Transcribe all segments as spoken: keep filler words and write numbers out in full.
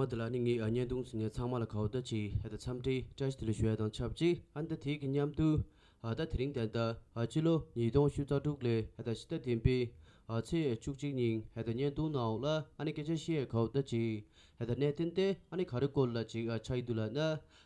མ་དེ་ལ་ནི་ངའི་ཨ་བརྙན་ཐུང་གཟིགས་མཁན་ཚང་མ་ལ་གའུ་ད་ཅིག་ཧེ་ད་འཚམས་འདྲི་བཀྲ་ཤིས་བདེ་ལེགས་ཞུ་ཡ་དང་ཆབས་ཅིག་ཨ་ནི་ད་དེའི་གི་མཉམ་དུ་ཨ་ད་དེ་རིང་ད་ད་ཨ་སྤྱི་ལོ་ཉིས་སྟོང་བཅུ་རྩ་དྲུག་ལོའི་ཧེ་ད་ཕྱི་ཟླ་བདུན་པའི་ཨ་ཚེས་བཅུ་གཅིག་ཉིན་ཧེ་ད་བརྙན་ཐུང་ནང་ལ་ཨ་ནི་སྐད་ཆ་བཤད་ཡ་གའུ་ད་ཅིག་ཧེ་ད་གནད་དོན་དེ་ཨ་ནི་ག་རེ་སྐོར་ལ་ཅིག་ཨ་ཆགས་ཀྱི་འདུག་ལབ་ན།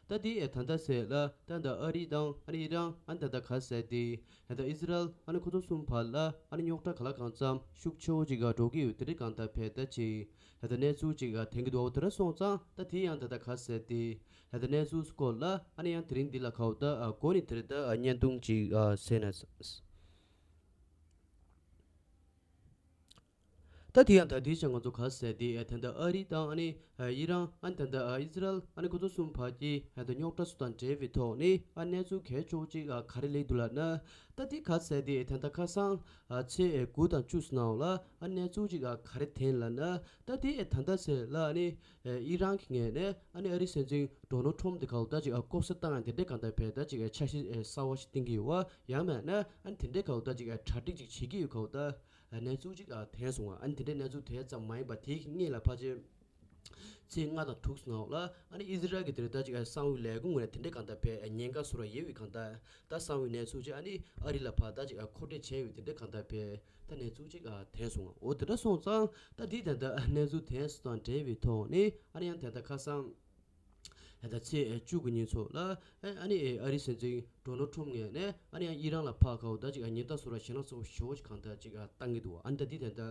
ད་དེ་ཨེ་ད་ལྟ་ཚེ་ལ་ད་ད་ཨ་རི་དང་ཨ་ནི་ཨི་རན་ཨ་ནི་ད་ད་ག་ཟེར་དེ། ཧེ་ད་ཨི་ཟི་རལ་ཨ་ནི་ཁོ་ཚོ་གསུམ་བར་ལ་ཨ་ནི་རྙོག་དྲ་ག་ལ་གང་འཚམ་ཤུགས་ཆེ་བོ་ཅིག་ག་འགྲོ་གི་ཡོད་དེ་འདྲའི་གང་ལྟར་བས་ད་ཅིག་ཧེ་ད་གནས་ཚུལ་ཅིག་ག་ཐོན་གྱི་འདུག་འོ་དེ་འདྲ་སོང་ཙང་ད་དེ་ཡང་ད་ད་ག་ཟེར་དེ་ཧེ་ད་གནས་ཚུལ་སྐོར་ལ་ཨ་ནི་ཡང་དེ་རིང་འདི་ལ་གའུ་ད་ཨ་འགོ་ནས་དེ་རེད་ད་ཨ་བརྙན་ཐུང་ཅིག་ཨ་ཟེར་ན། ད་དེ་ཡང་ད་དེའི་ཆ་ང་ཚོ་ག་ཟེར་དེ་ཨ་ད་ད་ཨ་རི་དང་ཨ་ནི་ཨི་རན་ཨ་ནི་ད་ད་ཨི་ཟི་རལ་ཨ་ནི་ཁོ་ཚོ་གསུམ་བར་གྱི་ཨ་ད་རྙོག་དྲ་སོགས་དང་འབྲེལ་བའི་ཐོག་ནས་ཨ་གནས་ཚུལ་གལ་ཆེ་བོ་ཅིག་ཨ་ག་རེ་སླེབས་འདུག་ལབ་ན། ད་དེ་ག་ཟེར་དེ་ཨ་ད་ད་ཁ་སང་ཨ་ཚེས་དགུ་དང་བཅུ་ནང་ལ་ཨ་གནས་ཚུལ་ཅིག་ཨ་ག་རེ་ཐོན་ལབ་ན། ད་དེ་ཨ་ད་ད་ཟེར་ལ་ཨ་ནི་ཨི་རན་གྱི་ངོས་ནས་ཨ་ནི་ཨ་རིའི་སྲིད་འཛིན་ཌོ་ནལ་ཊམ་དེ་གའུ་ད་ཅིག་ཨ་ལྐོག་ཟ་བཏང་ཡ་དེ་འདྲའི་གང་ལྟར་བས་ད་ཅིག་ཨ་འཆར་གཞི་ཨ་གསར་བ་ཞིག་བཏིང་གི་ཡོད་བ། ཡང་མིན་ན་ཨ་ནི་དེ་འདྲའི་གའུ་ད་ཅིག་ཨ་གྲ་སྒྲིག་ཅིག་བྱེད་ཀྱི་ཡོད་གའུ་ད། གནས་ཚུལ་ཅིག་ཨ་ཐོན་སོང་བ། ཨ་ནི་དེ་འདྲའི་གནས་ཚུལ་དེ་ཙམ་མ་ཡིན་པ་དེའི་སྔོན་ལ་ཕལ་ཆེར་ཚེས་ལྔ་དང་དྲུག་ནང་ལ་ཨ་ནི་ཨི་ཟི་རལ་གྱི་དེ་རེད་ད་ཅིག་ཨ་གསང་བའི་ལས་ཁུངས་ངོས་ནས་དེ་འདྲའི་གང་ལྟར་བས་ཉེན་ཁ་བཟོ་ར་ཡོད་པའི་གང་ལྟར་ད་གསང་བའི་གནས་ཚུལ་ཅིག་ཨ་ནི་ཨ་རི་ལ་ཕར་ད་ཅིག་ཨ་མཁོ་སྤྲོད་བྱས་ཡོད་དེ་འདྲའི་གང་ལྟར་བས་ད་གནས་ཚུལ་ཅིག་ཨ་ཐོན་སོང་བ། འོ་དེ་འདྲ་སོང་ཙང་ད་དེ་ད་ལྟ་གནས་ཚུལ་ཐོན་སོང་དང་འབྲེལ་བའི་ཐོག་ནས་ཨ་ནི་ཡང་ད་ལྟ་ཁ་སང་། ད་ཚེས་བཅུ་གི་ཉིན་ཚོ་ལ་ཨ་ནི་ཨ་རིའི་སྲིད་འཛིན་ཌོ་ནལ་ཊམ་ངོས་ནས་ཨ་ནི་ཡང་ཨི་རན་ལ་ཕར་གའུ་ད་ཅིག་ཉེན་བརྡ་བཟོ་ར་ཞེད་སྣང་ཚ་པོ་ཞེ་པོ་ཅིག་གང་ལྟར་ཅིག་བཏང་གི་འདུག་ཨ་ནི་ད་འདི་ད་ལྟ་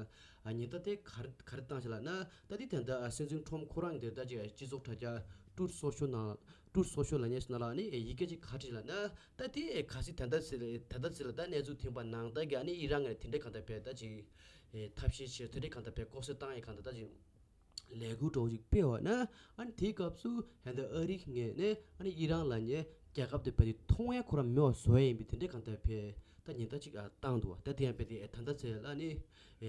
ཉེན་བརྡ་དེ་ག་རེ་ག་རེ་བཏང་ཞིག་ལབ་ན། ད་འདི་ད་ལྟ་སྲིད་འཛིན་ཊམ་ཁོ་རང་གི་ད་ཅིག་སྤྱི་ཚོགས་དྲ་རྒྱ་ཊུར་སོ་ཤལ་ནང་ཊུར་སོ་ཤལ་ལབ་མཁན་ཞིག་ནང་ལ་ཨ་ནི་ཡི་གེ་ཅིག་ག་རེ་ཞིག་ལབ་ན། ད་དེ་གལ་སྲིད་ད་ལྟ་ཚེ་ལ་ད་ལྟ་ཚེ་ལ་ད་གནས་ཚུལ་ཐོན་པ་ནང་ལྟར་གྱི་ཨ་ནི་ཨི་རན་ངོས་ནས་དེ་འདྲའི་གང་ལྟར་བས་ད་ཅིག་ཐབས་ཤེས་བྱས་དེ་འདྲའི་གང་ལྟར་བས་ལྐོག་ཟ་བཏང་ཡས་གང་ལྟར་ད་ཅིག་ལས་འགུལ་འདྲ་བོ་ཅིག་སྤེལ་བ་ན། ཨ་ནི་དེའི་སྐབས་སུ་ཧན་ད་ཨ་རིའི་ངོས་ནས་ཨ་ནི་ཨི་རན་ལབ་མཁན་རྒྱལ་ཁབ་དེ་བས་དེ་མཐོང་ཡ་ཁོ་རང་མེད་པ་བཟོ་ཡ་ཡིན་པའི་དེ་འདྲའི་གང་ལྟར་བས་ད་ཉེན་བརྡ་ཅིག་ཨ་བཏང་འདུག་བ། ད་དེ་ཡང་བས་དེ་ད་ལྟ་ཚེ་ལ་ཨ་ནི་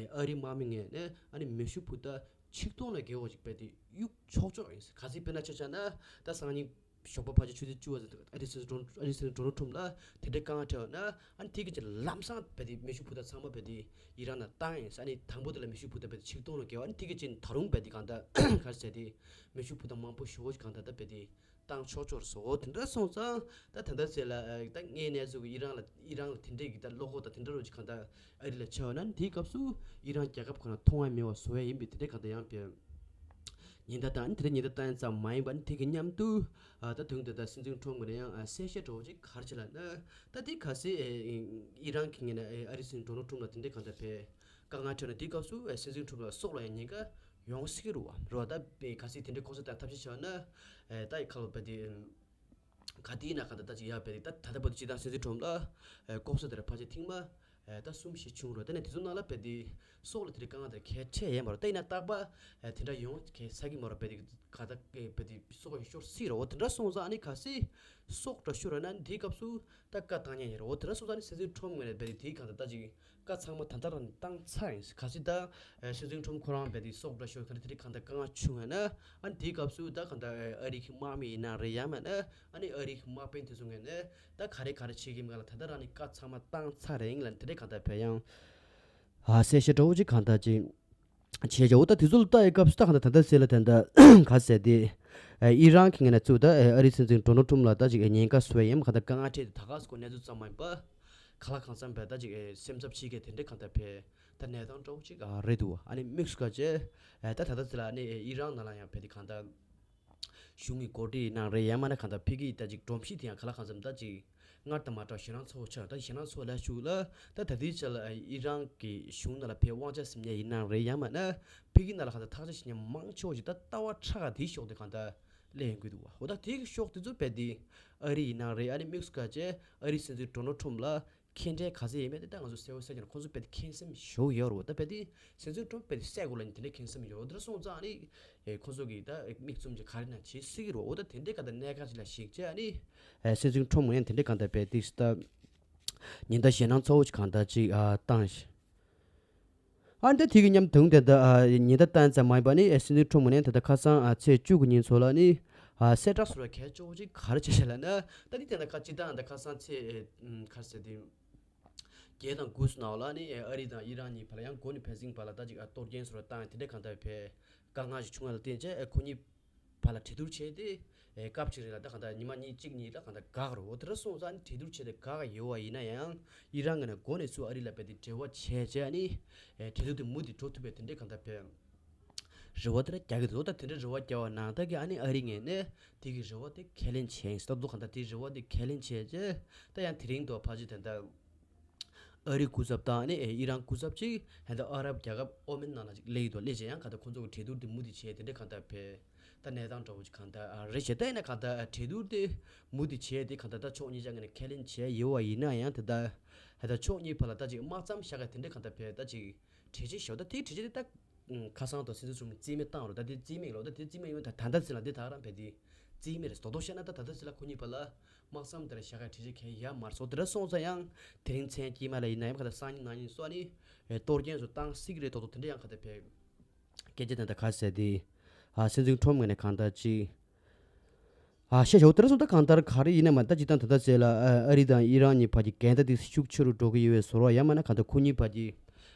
ཨ་རིའི་དམག་མི་ངོས་ནས་ཨ་ནི་མེ་ཤུགས་འཕུར་མདའ་ཆིག་སྟོང་ལས་བརྒལ་བ་ཅིག་བས་དེ་གཡུག་ཆོག་ཆོག་ཡིན། གལ་སྲིད་དཔེར་ན་ཆ་བཞག་ན་ད་སང་ཉིན་ཞོགས་པ་ཕལ་ཆེར་ཆུ་ཚོད་བཅུ་པ་ཙམ་ཨ་རིའི་སྲིད་འཛིན་ཌོ་ཨ་རིའི་སྲིད་འཛིན་ཌོ་ནལ་ཊམ་ལ་དེ་འདྲའི་དཀའ་ངལ་འཕྲད་པ་ན། ཨ་ནི་དེ་གི་ཅིག་ལམ་སང་བས་དེ་མེ་ཤུགས་འཕུར་མདའ་ཚང་མ་བས་དེ་ཨི་རན་ལ་བཏང་ཡིན་ས། ཨ་ནི་དང་པོ་དེ་ལ་མེ་ཤུགས་འཕུར་མདའ་བས་དེ་ཆིག་སྟོང་ལ་བརྒལ་བ། ཨ་ནི་དེ་གི་ཅིག་ད་རུང་བས་དེ་གང་ལྟར་ག་རེ་ཟེར་དེ་མེ་ཤུགས་འཕུར་མདའ་མང་པོ་ཞེ་པོ་ཅིག་གང་ལྟར་ད་བས་དེ་བཏང་ཆོག་ཆོག་རེད་སོ། འོ་དེ་འདྲ་སོང་ཙང་ད་ད་ལྟ་ཚེ་ལ་ད་དངོས་གནས་ཚུལ་གི་ཨི་རན་ལ་ཨི་རན་ལ་དེ་འདྲའི་གི་ད་བློ་ཁོག་དང་དེ་འདྲ་རུ་ཅིག་གང་ལྟར་ཨ་རི་ལ་ཆེ་བ་ན་དེའི་སྐབས་སུ་ཨི་རན་རྒྱལ་ཁབ་ཁོ་ན་མཐོང་ཡ་མེད་པ་བཟོ་ཡ་ཡིན་པའི་དེ་འདྲའི་གང་ལྟར་ཡང་བས། ཉེན་བརྡ་བཏང་། ཨ་ནི་དེ་འདྲ་ཉེན་བརྡ་བཏང་ཡ་ཙམ་མ་ཡིན་པ་ཨ་ནི་དེ་གི་མཉམ་དུ་ཨ་ད་དུང་དེ་ལྟར་སྲིད་འཛིན་ཊམ་ངོས་ནས་ཡང་ཨ་གསལ་བཤད་འདྲ་བོ་ཅིག་ག་རེ་བྱས་ལབ་ན། ད་དེ་གལ་སྲིད་ཨེ་ཨི་རན་གྱི་ངོས་ནས་ཨེ་ཨ་རིའི་སྲིད་འཛིན་ཌོ་ནལ་ཊམ་ལ་དེ་འདྲའི་གང་ལྟར་བས་དཀའ་ངལ་འཕྲད་ན་དེའི་སྐབས་སུ་ཨེ་སྲིད་འཛིན་ཊམ་ལ་སྲོག་ལ་ཡང་ཉེན་ཁ་ཡོང་སྲིད་ཀྱི་རེད་བ། རེད་བ། ད་ཨེ་གལ་སྲིད་དེ་འདྲའི་ལྐོག་ཟ་དང་ཐབས་ཤེས་བྱས་ན་ཨེ་ད་ཨེ་ཁ་ལོ་བས་དེ་ག་དེའི་ནང་གང་ལྟར་ད་ཅིག་ཡག་བས་དེ་ད་ད་ལྟ་བར་དུ་སྤྱིར་བཏང་སྲིད་འཛིན་ཊམ་ལ་ཨེ་ལྐོག་ཟ་དེ་ལ་ཕལ་ཆེར་ཐེངས་མ། ཨེ་ད་གསུམ་བཞི་བྱུང་རོགས། དེ་ནས་དེ་ཚོ་ནང་ལ་བས་དེ་སྲོག་ལ་དེ་འདྲའི་དཀའ་ངལ་དེ་གལ་འཕྲད་ཡས་མ་རེད། ད་ཡིན་ན་རྟག་པར་ཨེ་དེ་འདྲ་ཡོང་གི་ས་གི་མ་རེད། བས་དེ་ག་ད་ཨེ་བས་དེ་སྲོག་ཡང་ཤོར་སྲིད་རེད། འོ་དེ་འདྲ་སོང་ཙང་ཨ་ནི་གལ་སྲིད་སྲོག་འདྲ་ཤོར་བ་ན་དེའི་སྐབས་སུ་ད་བཀའ་བཏང་ཉན་ཡིན་རེད། འོ་དེ་འདྲ་སོང་ཙང་ཨ་ནི་སྲིད་འཛིན་ཊམ་ངོས་ནས་བས་དེ་དེའི་གང་ལྟར་ད་ཅིག་བཀའ་ཚང་མ་ད་ལྟ་རང་བཏང་ཚར་ཡིན། གལ་སྲིད་ད་ཨེ་སྲིད་འཛིན་ཊམ་ཁོ་རང་བས་དེ་སྲོག་འདྲ་ཤོར་ག་རེ་དེ་འདྲའི་གང་ལྟར་དཀའ་ངལ་བྱུང་བ་ན་ཨ་ནི་དེའི་སྐབས་སུ་ད་གང་ལྟར་ཨེ་ཨ་རི་གི་དམག་མི་ཡིན་ན་རེད། ཡང་མིན་ན་ཨ་ནི་ཨ་རི་གི་དམག་དཔོན་དེ་ཚོ་ངོས་ནས། ད་ག་རེ་ག་རེ་བྱེད་ཀྱི་མེད་ལ་ད་ལྟ་རང་ནས་བཀའ་ཚང་མ་བཏང་ཚར་རེད་ལ་དེ་འདྲའི་གང་ལྟར་བས་ཡང་ཨ་གསལ་བཤད་འདྲ་བོ་ཅིག་གང་ལྟར་ཅིག་བྱས་བྱའོ། ད་དེ་ཚོ་ལ་ལྟ་ཡི་སྐབས་སུ་ད་གང་ལྟར་ད་ལྟ་ཟེར་ལ་ད་ལྟ་ག་ཟེར་དེ་ཨི་རན་གྱི་ངོས་ནས་གཙོས་ད་ཨ་རིའི་སྲིད་འཛིན་ཌོ་ནལ་ཊམ་ལ་ད་ཅིག་ཉེན་ཁ་བཟོ་ཡ་ཡིན། གང་ལྟར་དཀའ་ངལ་འཕྲད་དེ་ད་ག་སྐོར་གནས་ཚུལ་ཙམ་མ་ཡིན་པ་ག་ལ་གང་འཚམ་བས་ད་ཅིག་སེམས་འཚབ་བྱེད་མཁན་དེ་འདྲའི་གང་ལྟར་བས་ད་གནས་སྟངས་འདྲ་བོ་ཅིག་རེད་འདུག་ཨ་ནི་དམིགས་སུ་བཀར་བྱས་ད་ད་ལྟ་ཟེར་ལ་ཨ་ནི་ཨི་རན་ནང་ལ་ཡང་བས་དེ་གང་ལྟར། གཞུང་གི་འགོ་ཁྲིད་ནང་རེད། ཡང་མིན་ན་གང་ལྟར་ཕ་གིའི་ད་ཅིག་སྒྲོམ་གཞི་དེ་ཡང་ག་ལ་གང་འཚམ་ད་ཅིག་སྔར་དང་མ་འདྲ་བ་ཞེད་སྣང་ཚ་བོ་ཆགས། ད་ཞེད་སྣང་ཚ་བོ་ལ་ཞུགས་ལ་ད་ད་ལྟའི་ཆ་ལ་ཨི་རན་གྱི་གཞུང་ནང་ལ་ཕའི་དབང་ཆ་འཛིན་མཁན་ཡིན་ནའང་རེད། ཡང་མིན་ན་ཕ་གི་ནང་ལ་གང་ལྟར་ཐག་གཅོད་བྱེད་མཁན་མང་ཆེ་བ་ཞིག་ད་ལྟ་བ་ཁྲག་དེའི་ཕྱོགས་དེ་གང་ལྟར་སླེབས་ཡོང་གི་འདུག་བ། འོ་ད་དེ་གི་ཕྱོགས་དེ་ཚོ་རྦད་དེ་ཨ་རི་ཡིན་ནའང་རེད། ཨ་ནི་དམིགས་སུ་བཀར་བྱས་ཨ་རིའི་སྲིད་འཛིན་ཌོ་ནལ་ཊམ་ལ་ཁེངས་དྲེགས་ག་ཚད་ཡིན་མིན་དེ་ད་ང་ཚོ་གསལ་པོ་གསལ་རྐྱང་ཁོང་ཚོ་རྦད་དེ་ཁེངས་སེམས་ཞེ་པོ་ཡོད་རེད། ད་རྦད་དེ་སྲིད་འཛིན་ཊམ་རྦད་དེ་བསད་དགོས་ལབ་ནས་དེ་འདྲ་ཁེངས་སེམས་ཡོད་རེད། དེ་འདྲ་སོང་ཙང་ཨ་ནི་ཨེ་ཁོང་ཚོ་གིས་ད་དམིགས་བཙུམ་ཅིག་ག་རེ་ན་བྱེད་སྲིད་ཀྱི་རེད། འོ་ད་དེ་འདྲའི་ག་ད་གནད་འགག་ཅིག་ལ་གཞིགས་བྱས་ཨ་ནི་ཨེ་སྲིད་འཛིན་ཊམ་ཡང་དེ་འདྲའི་ག་ད་རྦད་དེ་ད་ཉེན་བརྡ་ཞེད་སྣང་ཚ་བོ་ཅིག་གང་ལྟར་ཅིག་ཨ་བཏང་ཞིག་ཨ་ནི་ད་དེ་གི་མཉམ་དུ་དེ་ད་ཨ་ཉེན་བརྡ་བཏང་ཙམ་མ་ཡིན་པ་ནི་ཨེ་སྲིད་འཛིན་ཊམ་ནས་ད་ལྟ་ཁ་སང་ཨ་ཚེས་བཅུ་གི་ཉིན་ཚོ་ལ་ནི་ཨ་གསལ་བསྒྲགས་སུ་ར་གལ་ཆེ་བོ་ཅིག་ག་རེ་བྱས་ཤག་ལབ་ན། ད་འདི་དེ་ད་ཁ་སྤྱིར་བཏང་ད་ཁ་སང་ཚེས་ཨེ་ག་རེ་ཟེར་དེ་བརྒྱད་དང་དགུ་ནང་ལ་ནི་ཨེ་ཨ་རི་དང་ཨི་རན་གཉིས་བར་ལ་ཡང་འགོ་ནས་ཕན་ཚུན་བར་ལ་ད་ཅིག་ཨ་གཏོར་སྐྱོན་སུ་ར་བཏང་དེ་འདྲ་གང་ལྟར་བས་དཀའ་ངལ་ཞིག་བྱུང་བ་ལ་བརྟེན་བྱས་ཨེ་ཁོ་གཉིས་ བར་ལ་གྲོས་བསྡུར་བྱས་ཏེ། ཨེ་སྐབས་གཅིག་རེ་ལ་ད་གང་ལྟར་ཉི་མ་གཉིས་གཅིག་གཉིས་ལ་གང་ལྟར་འགག་རོ། དེ་འདྲ་སོང་ཙང་ཨ་ནི་གྲོས་བསྡུར་བྱས་ཏེ་འགག་ཡོད་པ་ཡིན་ན་ཡང་ཨི་རན་ངོས་ནས་འགོ་ནས་ཚུར་ཨ་རི་ལ་བལྟས་ཏེ་འབྲེལ་བ་བྱས་བྱས་ཨ་ནི་ཨེ་གྲོས་བསྡུར་དེ་མུ་མཐུད་འགྲོ་ཐུབ་པའི་དེ་འདྲའི་གང་ལྟར་བྱས། རེ་བ་དེ་འདྲ་རྒྱག་གི་འདུག་ད་དེ་འདྲའི་རེ་བ་བརྒྱབ་པ་ནང་ལྟར་གྱི་ཨ་ནི་ཨ་རི་ངོས་ནས་དེ་གི་རེ་བ་དེ་ཁས་ལེན་བྱས་ཡིན། ད་དུང་གང་ལྟར་དེའི་རེ་བ་དེ་ཁས་ལེན་བྱས་རྗེས་ད་ཡང་དེ་རིང་དུ་ཕལ་ཆེར་དེ་འདྲ་ཨ་རིའི་སྐུ་ཚབ་དང་ཨ་ནི་ཨི་རན་སྐུ་ཚབ་ཅིག་ཧན་ད་ཨ་རབ་རྒྱལ་ཁབ་ཨོ་མན་ནང་ལ་ཅིག་སླེབས་ཡོད་འདུག་སླེབས་བྱས་ཡང་གང་ལྟར་ཁོང་ཚོ་གི་གྲོས་བསྡུར་དེ་མུ་མཐུད་བྱས་དེ་འདྲ་གང་ལྟར་བྱས། ད་གནས་སྟངས་འདྲ་བོ་ཅིག་གང་ལྟར་རེད་བྱས། ད་ཡིན་ན་གང་ལྟར་གྲོས་བསྡུར་དེ་མུ་མཐུད་བྱས་དེ་གང་ལྟར་ད་ཕྱོགས་གཉིས་ཆ་ངོས་ནས་ཁས་ལེན་བྱས་ཡོད་པ་ཡིན་ན་ཡང་དེ་ལྟར་ཧན་ད་ཕྱོགས་གཉིས་བར་ལ་ད་ཅིག་དམག་མཚམས་བཞག་ག་དེ་འདྲ་གང་ལྟར་བྱས་ད་ཅིག་གྲོས་ཆོད་བཞག་ད་དེའི་གྲོས་ཆོད་དེ་ད། ཁ་སང་དང་སྲིད་འཛིན་ཚོགས་མི་རྩིས་མེད་བཏང་རོགས། ད་དེ་རྩིས་མེད་ལོ། ད་དེ་རྩིས་མེད་ཡོང་ད་ད་ལྟ་ཚེ་ལ་འདི་ད་རང་བས་དེ་རྩིས་མེད་རེད། དོ་དོ་བཤད་ན་ད་ད་ལྟ་ཚེ་ལ་ཁོ་གཉིས་བར་ལ་དམག་མཚམས་དེ་ལ་བཞག་ག་གྲོས་ཆོད་གང་ཡང་ཡོད་མ་རེད་སོ། དེ་འདྲ་སོང་ཙང་ཡང་དེ་རིང་མཚན་དཀྱིལ་མ་ལ་ཡིན་ན་ཡང་ག་ད་སང་ཉིན་གནངས་ཉིན་སོགས་ནི་གཏོར་སྐྱོན་སོགས་བཏང་སྲིད་ཀྱི་རེད། དོ་དོ་དེ་འདྲ་ཡང་ག་ད་བས་སྐད་ཆ་དེ་འདྲ་ག་ཟེར་དེ་སྲིད་འཛིན་ཁྲོམ་ངོས་ནས་གང་ལྟར་ཅིག་ཨ་ཤེས་ཞོག་དེར་སོང་ད་གང་ལྟར་ག་རེ་ཡིན་ན་མ་ད་ཅི་ད་ད་ད་ཟེར་ལ་ཨ་རི་དང་ཨི་རན་གཉིས་བར་གྱི་འགལ་ཟླ་དེ་ཤུགས་ཆེ་རུ་འགྲོ་གི་ཡོད་པའི་བཟོ་འདྲ་ཡང་མིན་ན་གང་ལྟར་ཁོ་གཉིས་བར་གྱི་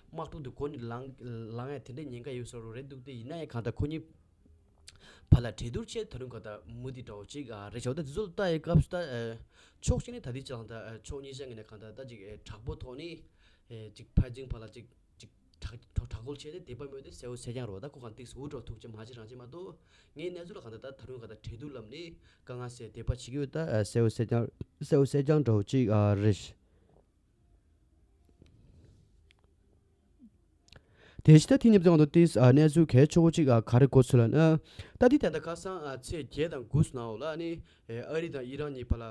དམག་འཁྲུག་དེ་འགོ་ནས་ལངས་ལངས་ཡ་དེ་འདྲའི་ཉེན་ཁ་ཡོད་བཟོ་འདྲ་རེད་འདུག་སྟེ་ཡིན་ན་ཡང་གང་ལྟར་ཁོ་གཉིས་བར་ལ་གྲོས་བསྡུར་བྱས་ད་རུང་གང་ལྟར་མུ་མཐུད་འདྲ་བོ་ཅིག་ཨ་རེད་ཞོག་ད་དེ་ཚོ་ལ་ལྟ་ཡའི་སྐབས་སུ་ད་ཕྱོགས་གཅིག་ནས་ད་དེ་ཅི་ལ་གང་ལྟར་ཕྱོགས་གཉིས་ཆ་ངོས་ནས་གང་ལྟར་ད་ཅིག་དྲག་པོ་ཐོག་ནས་ཅིག་ཕར་ཕྱིན་བར་ལ་ཅིག་ཅིག་དྲག་དྲག་དྲག་རྒོལ་བྱས་ཏེ་དེད་པ་མེད་དེ་གསལ་བོ་གསལ་རྐྱང་རེད་བ། ད་ཁོ་གང་ཏིག་ཧུར་ཐུག་ཅེས་མ་བྱེད་རང་བྱེད་མ་གཏོགས་ངའི་གནས་ཚུལ་ལ་གང་ལྟར་ད་ད་རུང་གང་ལྟར་གྲོས་བསྡུར་ལམ་ནས་དཀའ་ངལ་སེལ་དེད་པ་བྱེད་ཀྱི་ཡོད། ད་གསལ་བོ་གསལ་རྐྱང་གསལ་བོ་གསལ་རྐྱང་འདྲ་བོ་ཅིག་ཨ་རེད། དེ་བཞིན་ད་དེ་ཉིན་བརྩི་བ་དང་ཏིས་གནས་ཚུལ་གལ་ཆེ་བོ་ཅིག་ག་རེ་གོ་ཚུལ་ལ་ན། ད་དེ་ད་ལྟ་ཁ་སང་ཚེས་བརྒྱད་དང་དགུ་ནང་ལ་ནི་ཨ་རི་དང་ཨི་རན་གཉིས་བར་ལ་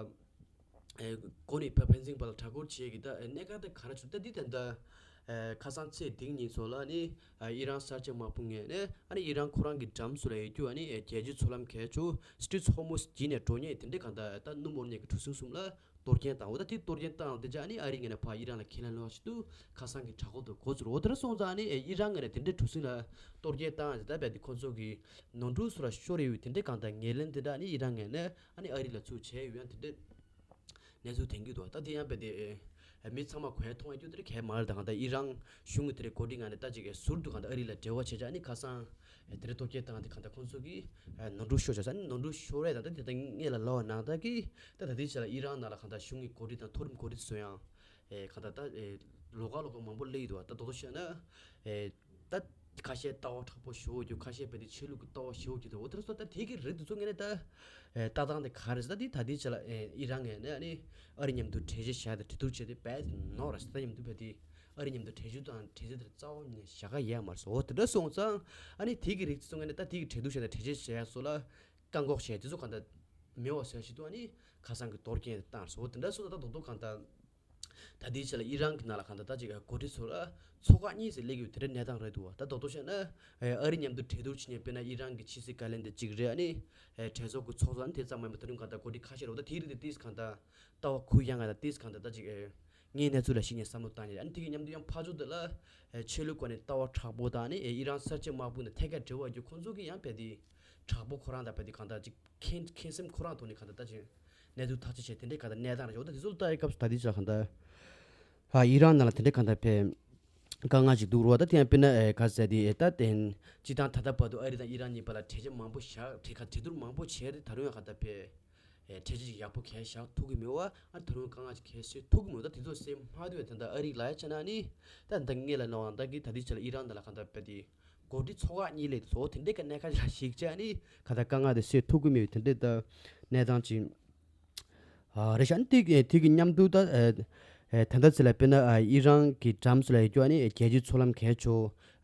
གོ་ནི་ཕ་ཕན་ཚིག་བར་ལ་གྲོས་བསྡུར་བྱེད་ཀྱི་ད་གནད་འགག་དེ་ག་རེ་བྱུང་ད་འདི་ད་ལྟ་ཁ་སང་ཚེས་བདུན་ཉིན་ཚོ་ལ་ནི་ཨི་རན་གསར་བརྗེ་དམག་དཔུང་ངོས་ནས་ཨ་ནི་ཨི་རན་ཁོ་རང་གི་འགྲམ་སུ་ལ་ཡོད་རྒྱུ་ཨ་ནི་རྒྱལ་སྤྱིའི་མཚོ་ལམ་གལ་ཆེ་སི་ཊི་རིཊ་ཧོར་མུ་ཛི་བརྒྱུད་ནས་འགྲོ་མཁན་དེ་འདྲའི་གང་ལྟར་ད་སྣུམ་འཁོར་གཉིས་ཀྱི་གྲུ་གཟིངས་གསུམ་ལ་གཏོར་སྐྱོན་བཏང་འོ་ད་དེ་གཏོར་སྐྱོན་བཏང་དེ་ཅག་ནི་ཨ་རི་ངོས་ནས་ཕར་ཨི་རན་ལ་ཁས་ལེན་ལོག་ཞིག་ཏུ་ཁ་སང་གི་གྲོས་འགོ་དེ་འགོ་ཚུགས་འོ་དེ་འདྲ་སོང་ཙང་ནི་ཨི་རན་ངོས་ནས་དེ་འདྲའི་གྲུ་གཟིངས་ལ་གཏོར་སྐྱོན་བཏང་ཡང་ད་བས་དེ་ཁོ་ཚོ་གི་ནོར་འཁྲུལ་སོགས་ལ་ཤོར་ཡོད་དེ་འདྲའི་གང་ལྟར་ངོས་ལེན་དེ་འདྲ་ནི་ཨི་རན་ངོས་ནས་ཨ་ནི་ཨ་རི་ལ་ཚུར་བྱས་ཡོད་ཡང་དེ་འདྲའི་གནས་ཚུལ་ཐོན་གྱི་འདུག་ད་དེ་ཡང་བས་དེ་མི་ཚང་མ་གོ་ཡ་མཐོང་ཡ་རྒྱུ་དེ་འདྲ་གལ་མ་རེད། ད་གང་ལྟར་ཨི་རན་གཞུང་གི་དེ་འདྲའི་འགོ་ཁྲིད་ངོས་ནས་ད་ཅིག་ཟུར་དུ་གང་ལྟར་ཨ་རི་ལ་འབྲེལ་བ་བྱས་ཅག་ནི་ཁ་སང་དེ་འདྲའི་གཏོར་སྐྱོན་བཏང་དེ་གང་ལྟར་ཁོ་ཚོ་གི་ནོར་འཁྲུལ་ཤོར་བྱས་ས་ནི་ནོར་འཁྲུལ་ཤོར་རེད། ད་ལྟ་དེ་ལྟ་ངེས་ལ་ལོ་ནང་ལྟར་གི་ད་ད་ལྟའི་ཆ་ལ་ཨི་རན་ནང་ལ་གང་ལྟར་གཞུང་གི་འགོ་ཁྲིད་དང་མཐོ་རིམ་འགོ་ཁྲིད་ཚོ་ཡང་ཨེ་གང་ལྟར་ད་ཨེ་ལོགས་ཀ་ལོགས་ཀ་མང་པོ་སླེབས་ཡོད་འདུག་ད་དོ་དོ་བཤད་ན་ཨེ་ད་ཁ་ཤས་ལྟ་བ་དྲག་པོ་ཞེ་པོ་ཅིག་ཁ་ཤས་བས་དེ་ཆོས་ལུགས་ཀྱི་ལྟ་བ་ཞེ་པོ་ཅིག་འདུག་འོ་དེ་ཚོ་ད་དེ་གི་རིགས་དེ་ཚོ་ངས་ནས་ད་ཨེ་ལྟ་སྟངས་དེ་ག་རེ་ཟེར་ད་དེ་ད་ལྟའི་ཆ་ལ་ཨེ་ཨི་རན་ངས་ནས་ཨ་ནི་ཨ་རི་མཉམ་དུ་གྲོས་ཆོད་བཞག་དེ་གྲོས་བསྡུར་བྱས་ཏེ་བས་དེ་ནོར་ར་ཟེར་ད་མཉམ་དུ་བས་དེ་ཨ་རི་མཉམ་དུ་གྲོས་ཆོད་དང་གྲོས་ཆོད་དེ་རྩ་བ་ནས་བཞག་ག་ཡས་མ་རེད་ཟེར། འོ་དེ་འདྲ་སོང་ཙང་ཨ་ནི་དེ་གི་རིགས་དེ་ཚོ་ངས་ནས་ད་དེ་གི་གྲོས་བསྡུར་བྱས་ཏེ་གྲོས་ཆོད་བཞག་ཡ་སོགས་ལ་བཀག་འགོག་བྱས་དེ་ཚོ་གང་ལྟར་མེད་པ་བཟོ་ཞིག་ཏུ་ཨ་ནི་ཁ་སང་གི་གཏོར་སྐྱོན་དེ་བཏང་སོ། དེ་འདྲ་སོང་ད་ད་རྡོག་རྡོག་གང་ལྟར་ད་ལྟའི་ཆ་ལ་ཨི་རན་གྱི་ནང་ལ་གང་ལྟར་ད་ཅིག་འགོ་ཁྲིད་ཚོ་ལ་ཚོགས་ཁག་གཉིས་ཟེར་སླེབས་ཡོད་དེ་འདྲའི་གནས་སྟངས་རེད་འདུག་བ། ད་རྡོག་རྡོག་བཤད་ན་ཨ་རི་མཉམ་དུ་གྲོས་བསྡུར་བྱེད་མཁན་དཔེར་ན་ཨི་རན་གྱི་ཕྱི་སྲིད་བཀའ་བློན་དེ་གཅིག་རེད། ཨ་ནི་གྲོས་ཚོགས་ཀྱི་ཚོགས་གཙོ་ཨ་ནི་དེ་ཙམ་མ་ཡིན་པ་ད་རུང་གང་ལྟར་འགོ་ཁྲིད་ཁ་ཤས་རེད་བ། ད་དེའི་རིགས་དེ་ཏིས་གང་ལྟར་ལྟ་བ་ཁུར་ཡང་གང་ལྟར་ཏིས་གང་ལྟར་ད་ཅིག་ངའི་གནས་ཚུལ་ལ་གཞིགས་ནས་བསམ་བློ་བཏང་ཡ། ཨ་ནི་དེ་གི་མཉམ་དུ་ཡང་ཕར་ཕྱོགས་དེ་ལ་ཆོས་ལུགས་སྐོར་ནས་ལྟ་བ་དྲག་པོ་དང་ཨ་ནི་ཨི་རན་གསར་བརྗེ་དམག་དཔུང་དང་ཐད་ཀར་འབྲེལ་བ་ཡོད་ཁོང་ཚོ་གི་ཡང་རྦད་དེ་དྲག་པོ་ཁོ་རང་དང་རྦད་དེ་གང་ལྟར་ཅིག་ཁེངས་ཁེངས་སེམས་ཁོ་རང་ཐོག་ནས་གང་ལྟར་ད་ཅིག་གནས་ཚུལ་ཐག་གཅོད་བྱས་དེ་འདྲའི་གང་ལྟར་གནས་སྟངས་རེད་ཤག་འོ་ད་དེ་ཚོ་ལ་ལྟ་ཡའི་སྐབས་སུ་ད་ལྟའི་ཆ་གང་ལྟར་ཨ་ཨི་རན་ནང་ལ་དེ་འདྲའི་གང་ལྟར་ཕེ་དཀའ་ངལ་ཅིག་འདུག་རོ། ད་དེ་ཡང་དཔེར་ན་ཨེ་ག་ཟེར་དེ་ཨེ་ད་དེ་སྤྱི་བཏང་ད་ལྟ་བར་དུ་ཨ་རི་དང་ཨི་རན་གཉིས་བར་ལ་གྲོས་ཆོད་མང་པོ་བཞག་གྲོས་ཁ་གྲོས་བསྡུར་མང་པོ་བྱས་ཏེ་ད་རུང་ཡང་གང་ལྟར་ཕེ་ཨེ་གྲོས་ཆོད་ཅིག་ཡག་པོ་གང་བཞག་ཐུབ་ཀྱི་མེད་པ། ཨ་ད་རུང་དཀའ་ངལ་ཅིག་གང་སེལ་ཐུབ་ཀྱི་མེད་པ། ད་དེ་ཚོ་སེལ་མ་ཐུབ་པའི་དོན་དག་ཨ་རིའི་ལ་ཡ་ཆ་ན་ནི་ད་ད་ངེས་ལ་ནོར་བ་ད་གི་ད་དེ་ཆ་ལ་ཨི་རན་ད་ལ་གང་ལྟར་ཕེ་དེ་འགོ་ཁྲིད་ཚོ་ཁག་གཉིས་ལས་ཚོ་དེ་འདྲའི་ཀ་གནད་ཁ་ཞིག་ལ་ཞིག་བྱས་ནི་ག་ད་དཀའ་ངལ་དེ་སེལ་ཐུབ་ཀྱི་མེད་པའི་དེ་འདྲའི་ད་གནས་སྟངས་ཅིག་ཨ་རེད་ཤག་ཨ་ནི་དེ་དེ་གི་མཉམ་དུ་ད་ཨ་ཨ་ད་ལྟ་ཚེ་ལ་དཔེར་ན་ཨ་ཨི་རན་གྱི་འགྲམ་སུ་ལ་ཡོད་རྒྱུ་ཨ་ནི་རྒྱལ་སྤྱིའི་མཚོ་ལམ་གལ་ཆེ་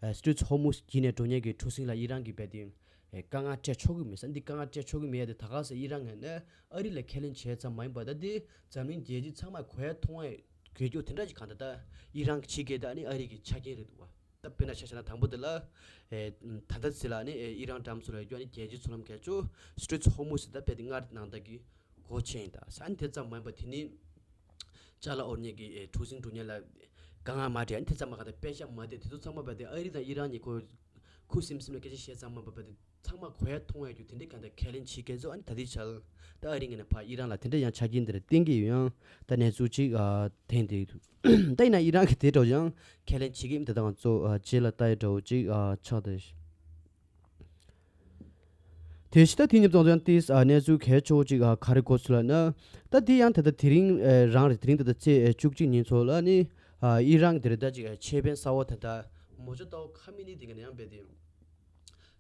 ཨ་སི་ཊི་རིཊ་ཧོར་མུ་ཛི་བརྒྱུད་ནས་འགྲོ་མཁན་གྱི་གྲུ་གཟིངས་ལ་ཨི་རན་གྱིས་རྦད་དེ་ཨ་དཀའ་ངལ་སྤྲད་ཆོག་གི་མེད་ས། འདི་དཀའ་ངལ་སྤྲད་ཆོག་གི་མེད་ཡ་དེ་ད་ག་ས་ཨི་རན་ངོས་ནས་ཨ་རི་ལ་ཁས་ལེན་བྱས་ཙམ་མ་ཡིན་པར་ད་དེ་འཛམ་གླིང་རྒྱལ་སྤྱི་ཚང་མས་གོ་ཡ་མཐོང་ཡ་དགོས་རྒྱུ་དེ་འདྲ་ཞིག་གང་ལྟར་ད་ཨི་རན་གྱིས་བྱེད་མཁན་ད་ཨ་ནི་ཨ་རི་གི་ཆ་རྐྱེན་རེད་འདུག་བ། ད་དཔེར་ན་ཆ་བཞག་ན་དང་པོ་དེ་ལ་ཨེ་ད་ལྟ་ཚེ་ལ་ནི་ཨེ་ཨི་རན་འགྲམ་སུ་ལ་ཡོད་རྒྱུ་ཨ་ནི་རྒྱལ་སྤྱིའི་མཚོ་ལམ་གལ་ཆེ་སི་ཊི་རིཊ་ཧོར་མུ་ཛི་ད་རྦད་དེ་སྔར་ནང་ལྟར་གྱི་སྒོ་ཕྱེ་ཡིན་ད་ས། ཨ་ནི་དེ་ཙམ་མ་ཡིན་པར་དེ་ནི་ཅ་ལག་དབོར་མཁན་གྱི་ཨེ་གྲུ་གཟིངས་འགྲོ་མཁན་ལ་དཀའ་ངལ་མ་འཕྲད། ཨ་ནི་དེ་ཙམ་མ་གང་ལྟར་པེ་ཤག་མ་བསྡད། དེ་ཚོ་ཚང་མ་རྦད་དེ་ཨ་རི་དང་ཨི་རན་གཉིས་ཁོ་ཁུ་སིམ་སིམ་ལ་སྐད་ཆ་བཤད་ཙམ་མ་ཡིན་པར་རྦད་དེ་ཚང་མ་གོ་ཡ་མཐོང་ཡ་རྒྱུ་དེ་འདྲའི་གང་ལྟར་ཁས་ལེན་བྱེད་མཁན་ཚོ་ཨ་ནི་ད་ལྟའི་ཆར་ད་ཨ་རི་ངོས་ནས་ཕར་ཨི་རན་ལ་དེ་འདྲ་ཡང་ཆ་རྐྱེན་འདི་འདྲ་བསྟན་གྱི་ཡོད། ཡང་ད་གནས་ཚུལ་ཅིག་ཨ་ཐོན་བསྡད་ཡོད་འདུག་ད་ཡིན་ན་ཨི་རན་གྱིས་དེ་འདྲ་ཡང་ཁས་ལེན་བྱེད་ཀྱི་མེད། ད་ང་ཚོ་ཨ་རྗེས་ལ་ལྟ་ཡ་འདྲ་བོ་ཅིག་ཨ་ཆགས་བསྡད། དེ་བཞིན་ད་དེ་ཉིན་ཙང་ཙང་ཏིས་ཨ་གནས་ཚུལ་གལ་ཆེ་བོ་ཅིག་ཨ་ག་རེ་གོ་སོང་ལབ་ན། ད་དེ་ཡང་ད་ལྟ་དེ་རིང་ཨེ་རང་རེད། དེ་རིང་ད་ལྟ་ཚེས་ཨེ་བཅུ་གཅིག་ཉིན་ཚོ་ལ་ནི་ཨ་ཨི་རན་གྱི་དེ་རེད། ད་ཅིག་ཨེ་ཆེད་དཔོན་གསར་པ་ད་ལྟ་མོ་ཇོ་ཏའོ་ཁ་མི་ནི་དེ་ག་ནས་ཡང་བས་དེ།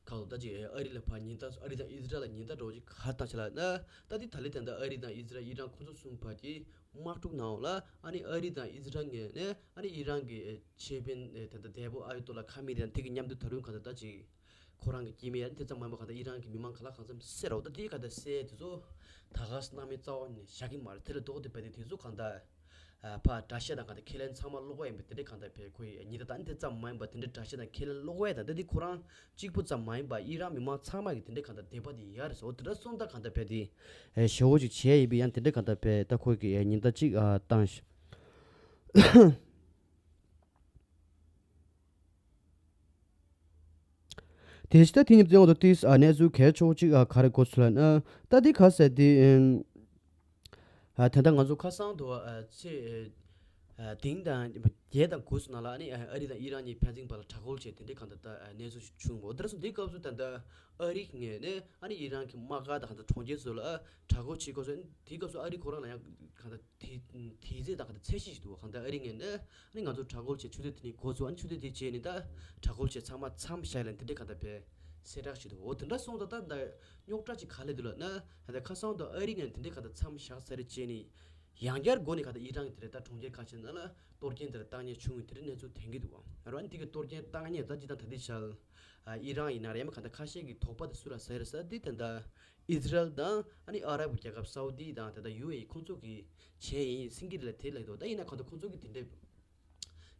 ཁ་ལོ་ད་ཅིག་ཨེ་ཨ་རི་ལ་ཕར་ཉིན་ལྟ་ཨ་རི་དང་ཨི་ཟི་རལ་ལ་ཉིན་ལྟ་འགྲོ་ཅིག་ག་བཏང་ཆ་ལ་ན། ད་དེ་ད་ལི་ད་ལྟ་ཨ་རི་དང་ཨི་ཟི་རལ་ཨི་རན་ཁོ་ཚོ་གསུམ་བར་གྱི་དམག་འཁྲུག་ནང་ལ་ཨ་ནི་ཨ་རི་དང་ཨི་ཟི་རལ་ངོས་ནས་ཨ་ནི་ཨི་རན་གྱི་ཨེ་ཆེད་དཔོན་ཨེ་ད་ལྟ་འདས་པོ་ཨ་ཡོ་ཏོ་ལ་ཁ་མི་དེ་དང་དེ་གི་མཉམ་དུ་ད་རུང་ག་ད་ད་ཅིག་ཁོ་རང་གི་སྐྱེ་དམན་ཡང་དེ་ཙམ་མ་ཡིན་པ་གང་ལྟར་ཨི་རན་གྱི་མི་མང་ག་ལ་གང་འཚམ་བསད་རོགས། ད་དེ་ག་ད་བསད་དེ་ཚོ་ད་ག་སྣང་མེད་རྩ་བ་ནས་བཞག་གི་མ་རེད། དེ་ལས་ལྡོག་སྟེ་བས་དེ་དེ་ཚོ་གང་ལྟར་ཨ་ཕ་དགྲ་ཤ་དང་གང་ལྟར་ཁས་ལེན་ཚང་མ་ཀློག་པ་ཡིན་པས། དེ་འདྲའི་གང་ལྟར་བས་ཁོ་ཡི་ཉི་ཟླ་དང་དེ་ཙམ་མ་ཡིན་པ་དེ་འདྲའི་དགྲ་ཤ་དང་ཁས་ལེན་ཀློག་པ་ཡ་དང་ད་དེ་ཁོ་རང་གཅིག་པུ་ཙམ་མ་ཡིན་པ་ཨི་རན་མི་མང་ཚང་མ་གི་དེ་འདྲའི་གང་ལྟར་དད་པ་དེ་ཡ་རེད་ཟེར། འོ་དེ་འདྲ་སོང་ད་གང་ལྟར་བས་དེ་ཨེ་ཞེ་བོ་ཅིག་བྱས་ཡིན་པས། ཡང་དེ་འདྲའི་གང་ལྟར་བས་ད་ཁོ་གི་ཨེ་ཉིན་ལྟ་གཅིག་ཨ་བཏང་ཞིང་། དེ་བཞིན་ད་དེ་ཉིན་ཙང་ཏིས་ཨ་གནས་ཚུལ་གལ་ཆེ་བོ་ཅིག་ཨ་ག་རེ་གོ་སོང་ལབ་ན། ད་དེ་ག་ཟེར་དེ་ཨ་ད་ལྟ་ང་ཚོ་ཁ་སང་དུ་ཨ་ཚེས་ཨ་བདུན་དང་བརྒྱད་དང་དགུ་ཙམ་ནང་ལ་ཨ་ནི་ཨ་རི་དང་ཨི་རན་གཉིས་ཕན་ཚུན་བར་ལ་དྲག་རྒོལ་བྱས་དེ་འདྲའི་གང་ལྟར་ད་ཨ་གནས་ཚུལ་ཞིག་བྱུང་བ། འོ་དེ་འདྲ་སོང་དེའི་སྐབས་སུ་ད་ལྟ་ཨ་རི་ངོས་ནས་ཨ་ནི་ཨི་རན་གྱི་དམག་སྒར་དང་གང་ལྟར་གྲོང་ཁྱེར་ཚོ་ལ་ཨ་དྲག་རྒོལ་བྱེད་དགོས་སོང་། དེའི་སྐབས་སུ་ཨ་རི་ཁོ་རང་ལ་ཡང་གང་ལྟར་དེ་དེའི་ཚེ་དང་གང་ལྟར་ཚད་གཞི་ཞིག་འདུག་བ། གང་ལྟར་ཨ་རི་ངོས་ནས་ཨ་ནི་ང་ཚོ་དྲག་རྒོལ་བྱས་ཆུ་ཚོད་དེ་ནས་འགོ་ཚུགས། ཨ་ནི་ཆུ་ཚོད་དེ་རྗེས་ནས་ད་དྲག་རྒོལ་བྱས་ཚང་མ་མཚམས་བཞག་ལ་དེ་འདྲའི་གང་ལྟར་བས་གསལ་བསྒྲགས་ཞིག་འདུག་འོ་དེ་འདྲ་སོང་ཙང་ད་ད་རྙོག་དྲ་ཅིག་ག་ལས་འདུག་ལབ་ན། ད་ལྟ་ཁ་སང་དུ་ཨ་རི་ངོས་ནས་དེ་འདྲའི་གང་ལྟར་མཚམས་བཞག་ཚར་རྗེས་ནས་ཡང་བསྐྱར་འགོ་ནས་གང་ལྟར་ཨི་རན་གྱི་དེ་འདྲའི་ད་གྲོང་ཁྱེར་ཁ་ཤས་ནང་ལ་གཏོར་སྐྱོན་དེ་འདྲ་བཏང་མཁན་བྱུང་བའི་དེ་འདྲའི་གནས་ཚུལ་ཐོན་གྱི་འདུག་བ། རང་འདི་གི་གཏོར་སྐྱོན་བཏང་མཁན་ད་ཅི་ད་ད་འདི་ཆ་ཨ་ཨི་རན་ཡིན་ན་རེད། ཡང་མིན་གང་ལྟར་ཁ་ཤས་ཀྱི་དོགས་པ་དེ་སུ་ལ་ཟེར་ས་འདི་ད་ལྟ་ཨི་ཟི་རལ་དང་ཨ་ནི་ཨ་རབ་རྒྱལ་ཁབ་སའུ་ཏི་དང་ད་ལྟ་ཡུ་ཨེ་ཨི་ཁོང་ཚོ་གིས་བྱས་ཡིན་སེང་གེ་རི་ལ་དེ་ལབ་འདུག་ད་ཡིན་ན་གང་ལྟར་ཁོང་ཚོ་གིས་དེ་འདྲའི་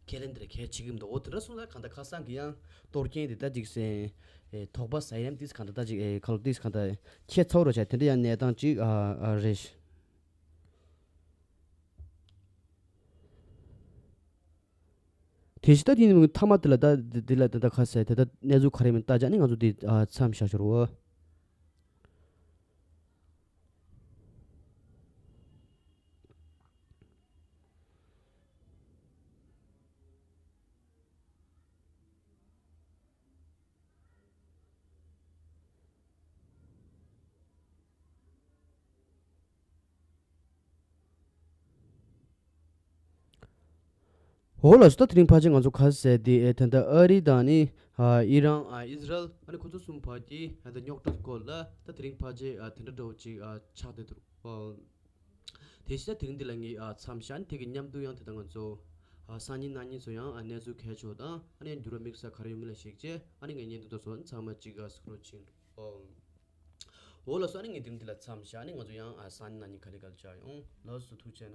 ཁས་ལེན་དེ་འདྲ་གལ་ཆེ་གི་མི་འདུག་འོ་དེ་འདྲ་སོང་ཙང་གང་ལྟར་ཁ་སང་གི་ཡང་གཏོར་སྐྱོན་དེ་ད་ཅིག་སེ་ཨེ་དོགས་པ་ཟ་ཡ་ཡང་ཏིས་གང་ལྟར་ད་ཅིག་ཨེ་ཁ་ལོ་ཏིས་གང་ལྟར་ཁྱད་མཚར་རུ་ཆགས། དེ་འདྲ་ཡང་གནས་སྟངས་ཅིག་ཨ་ཨ་རེད། དེ་བཞིན་ད་དེ་ནི་མཐའ་མ་དེ་ལ་ད་དེ་ལ་ད་ད་ཁ་གསལ་དེ་ད་གནས་ཚུལ་ག་རེ་མིན་ལྟ་ཅག་ནི་ང་ཚོ་དེ་ཨ་མཚམས་བཞག་ཤོར་བ། འོ་ལགས་སོ། ད་དེ་རིང་ཕལ་ཆེར་ང་ཚོ་ག་ཟེར་དེ་ཨེ་ད་ལྟ་ཨ་རི་དང་ནི་ཨ་ཨི་རན་ཨ་ཨི་ཟི་རལ་ཨ་ནི་ཁོ་ཚོ་གསུམ་བར་གྱི་ཨ་ད་རྙོག་དྲ་སྐོར་ལ་ད་དེ་རིང་ཕལ་ཆེར་ཨ་དེ་འདྲ་འདྲ་བོ་ཅིག་ཨ་ཆགས་བསྡད་འདུག་ཨོ། དེ་བཞིན་ད་དེ་རིང་འདི་ལ་ངས་ཨ་མཚམས་བཞག་ནས་དེ་གི་མཉམ་དུ་ཡང་དེ་ད་ང་ཚོ་ཨ་སང་ཉིན་གནངས་ཉིན་ཚོ་ཡང་ཨ་གནས་ཚུལ་གལ་ཆེ་བ་དང་ཨ་ནི་འགྱུར་བ་དམིགས་བསལ་ག་རེ་ཡོད་མེད་ལ་གཞིགས་བྱས་ཨ་ནི་ངས་བརྙན་ཐུང་དེ་ཚོ་ཚང་མ་གཅིག་ཨ་གཟིགས་རོགས་བྱེད། ཨོ། འོ་ལགས་སོ། ཨ་ནི་ངས་དེ་རིང་འདི་ལ་མཚམས་བཞག་ནས་ང་ཚོ་ཡང་ཨ་སང་ཉིན་གནངས་ཉིན་ག་ལེ་ག་ལེ་བཅར་ཡོང་། ལགས་སོ། ཐུགས་རྗེ་གནང་།